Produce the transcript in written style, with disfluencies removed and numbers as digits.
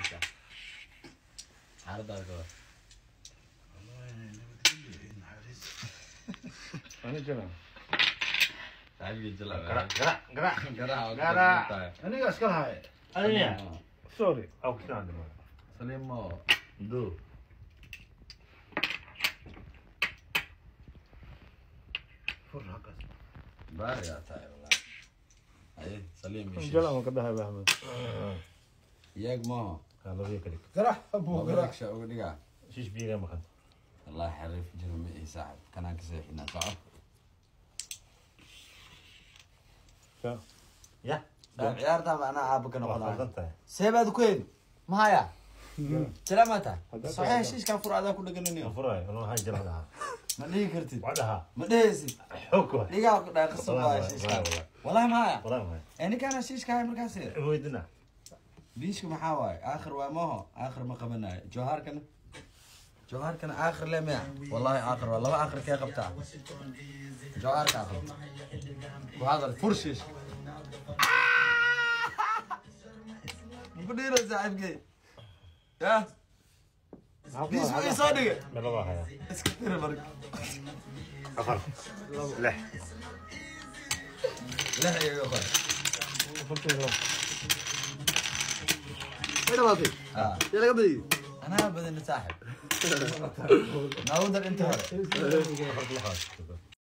Sheegaysaa xaaladaada ka war. Ani jala. Saaxiibkii jala. Garac, garac, garac. Garaac. Garaac. Aniga iska lahay. Adiga. Sorry. Aw ku saan. Saliimo do. Fur halkaas. Baarigaa tahay wallahi. Aye Saliim iyo Jala shiish. ma ka dhahay Ahmed. Iyaag maaha. Labadii ka dhig. Garax abuu laba garax. rigsha uga dhigaa. Shiish biiga maqan. Wallahi xariif jiro ma ihi saaxib, kanaan ka seexinaa, soco. Ya. Saaxib, ciyaartaa macnaha aaba ka Waa noqonaa. qaldan tahay. See baad ku heli mahaya salaamaata saxiix heshiiskan fur adaa ku dhegananiyo. Furay, anuu waxaan jala dhahaa. Ma dhihi kartid. Waa dhahaa. Ma dhehaysid. Xoog waay. Dhigaa ku dhahay qasab waa Wallahi, heshiiskan. wallahi. Wallahi mahaya. Wallahi waay. Ee ninkaan heshiiska haya markaas. Weydina. Biishka maxaa waaye? Aakhir waa maho, aakhir ma qabanayo. Jawhaarkana, jawhaarkana aakhir le miya? Wallahi aakhir waa laba, aakhir kee qabtaa? Jawhaarka qabta ku hadal, fur shiishka muku dhiiro saaxiibkey. Ya biis ma ii soo dhigay. Meel laba haya. Iska tiri marka. 4, 6. 6 iyaga qor. Way dhamaatay. Ah. Yaa laga badiyey? Anaa badani saaxib, noogu dar inta hore. 4 6.